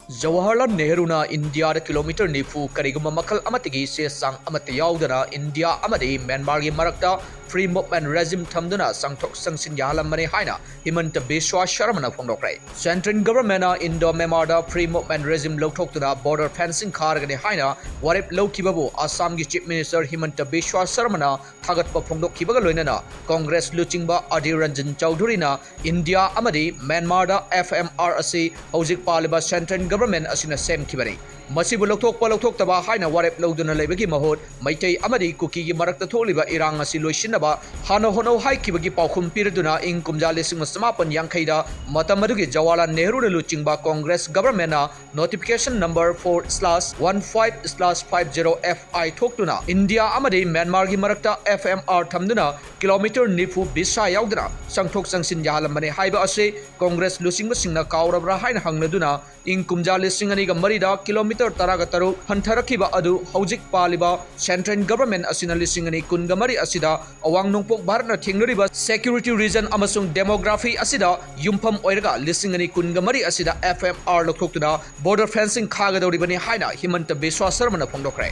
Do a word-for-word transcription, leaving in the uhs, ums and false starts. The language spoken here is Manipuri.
ꯖꯋꯥꯍꯔꯂꯥꯜ ꯅꯦꯍꯔꯨꯅ ꯏꯟꯗꯤꯌꯥꯗ ꯀꯤꯂꯣꯃꯤꯇꯔ ꯅꯤꯐꯨ ꯀꯔꯤꯒꯨꯝꯕ ꯃꯈꯜ ꯑꯃꯠꯇꯒꯤ ꯆꯦ ꯆꯥꯡ ꯑꯃꯠꯇ ꯌꯥꯎꯗꯅ ꯏꯟꯗꯤꯌꯥ ꯑꯃꯗꯤ ꯃ꯭ꯌꯥꯟꯃꯥꯔꯒꯤ ꯃꯔꯛꯇ free movement regime ꯊꯝꯗꯨꯅ ꯆꯪꯊꯣꯛ ꯆꯪꯁꯤꯟ ꯌꯥꯍꯜꯂꯝꯕꯅꯤ ꯍꯥꯏꯅ ꯍꯤꯃꯟꯇ ꯕꯤꯁ꯭ꯋꯥ ꯁꯔꯃꯅ ꯐꯣꯡꯗꯣꯛꯈ꯭ꯔꯦ꯫ Central Governmentꯅ Indo-Myanmar ꯗ free movement regime ꯂꯧꯊꯣꯛꯇꯨꯅ border fencing ꯈꯥꯔꯒꯅꯤ ꯍꯥꯏꯅ ꯋꯥꯔꯦꯞ ꯂꯧꯈꯤꯕꯕꯨ ꯑꯁꯥꯝꯒꯤ Chief Minister ꯍꯤꯃꯟꯇ ꯕꯤꯁ꯭ꯋꯥ ꯁꯔꯃꯅ ꯊꯥꯒꯠꯄ ꯐꯣꯡꯗꯣꯛꯈꯤꯕꯒ ꯂꯣꯏꯅꯅ ꯀꯣꯡꯒ꯭ꯔꯦꯁ ꯂꯨꯆꯤꯡꯕ ꯑꯙꯤꯔ ꯔꯟꯖꯟ ꯆꯧꯙꯨꯔꯤꯅ ꯏꯟꯗꯤꯌꯥ ꯑꯃꯗꯤ ꯃ꯭ꯌꯥꯟꯃꯥꯔꯗ F M R ꯑꯁꯤ ꯍꯧꯖꯤꯛ ꯄꯥꯜꯂꯤꯕ Central Government ꯑꯁꯤꯅ ꯁꯦꯝꯈꯤꯕꯅꯤ꯫ ꯃꯁꯤꯕꯨ ꯂꯧꯊꯣꯛꯄ ꯂꯧꯊꯣꯛꯇꯕ ꯍꯥꯏꯅ ꯋꯥꯔꯦꯞ ꯂꯧꯗꯨꯅ ꯂꯩꯕꯒꯤ ꯃꯍꯨꯠ ꯃꯩꯇꯩ ꯑꯃꯗꯤ ꯀꯨꯀꯤꯒꯤ ꯃꯔꯛꯇ ꯊꯣꯛꯂꯤꯕ ꯏꯔꯥꯡ ꯑꯁꯤ ꯂꯣꯏꯁꯤꯟꯅꯕ ꯍꯥꯟꯅ ꯍꯣꯠꯅꯧ ꯍꯥꯏꯈꯤꯕꯒꯤ ꯄꯥꯎꯈꯨꯝ ꯄꯤꯔꯗꯨꯅ ꯏꯪ ꯀꯨꯝꯖꯥ ꯂꯤꯁꯤꯡ ꯑꯃ ꯆꯃꯥꯄꯟ ꯌꯥꯡꯈꯩꯗ ꯃꯇꯝ ꯑꯗꯨꯒꯤ ꯖꯋꯥꯍꯔꯂꯥꯜ ꯅꯦꯍꯔꯨꯅ ꯂꯨꯆꯤꯡꯕ Congress Governmentꯅ notification number four slash one five slash five zero F I ꯊꯣꯛꯇꯨꯅ ꯏꯟꯗꯤꯌꯥ ꯑꯃꯗꯤ ꯃ꯭ꯌꯥꯟꯃꯥꯔꯒꯤ ꯃꯔꯛꯇ F M R ꯊꯝꯗꯨꯅ ꯀꯤꯂꯣꯃꯤꯇꯔ ꯅꯤꯐꯨ ꯚꯤꯁꯥ ꯌꯥꯎꯗꯅ ꯆꯪꯊꯣꯛ ꯆꯪꯁꯤꯟ ꯌꯥꯍꯜꯂꯝꯕꯅꯤ ꯍꯥꯏꯕ ꯑꯁꯤ ꯀꯣꯡꯒ꯭ꯔꯦꯁ ꯂꯨꯆꯤꯡꯕꯁꯤꯡꯅ ꯀꯥꯎꯔꯕ꯭ꯔꯥ ꯍꯥꯏꯅ ꯍꯪꯂꯗꯨꯅ ꯏꯪ ꯀꯨꯝꯖꯥ ꯂꯤꯁꯤꯡ ꯑꯅꯤꯒ ꯃꯔꯤꯗ ꯀꯤꯂꯣꯃꯤꯇꯔ ꯇꯔꯥꯒ ꯇꯔꯨꯛ ꯍꯟꯊꯔꯛꯈꯤꯕ ꯑꯗꯨ ꯍꯧꯖꯤꯛ ꯄꯥꯜꯂꯤꯕ Central Government ꯑꯁꯤꯅ ꯂꯤꯁꯤꯡ ꯑꯅꯤ ꯀꯨꯟꯒ ꯃꯔꯤ ꯑꯁꯤꯗ ꯑꯋꯥꯡ ꯅꯣꯡꯄꯣꯛ ꯚꯥꯔꯠꯅ ꯊꯦꯡꯅꯔꯤꯕ security reason ꯑꯃꯁꯨꯡ demography ꯑꯁꯤꯗ ꯌꯨꯝꯐꯝ ꯑꯣꯏꯔꯒ ꯂꯤꯁꯤꯡ ꯑꯅꯤ ꯀꯨꯟꯒ ꯃꯔꯤ ꯑꯁꯤꯗ F M R ꯂꯧꯊꯣꯛꯇꯨꯅ border fencing ꯈꯥꯒꯗꯧꯔꯤꯕꯅꯤ ꯍꯥꯏꯅ ꯍꯤꯃꯟꯇ ꯕꯤꯁ꯭ꯋꯥ ꯁꯔꯃꯅ ꯐꯣꯡꯗꯣꯛꯈ꯭ꯔꯦ꯫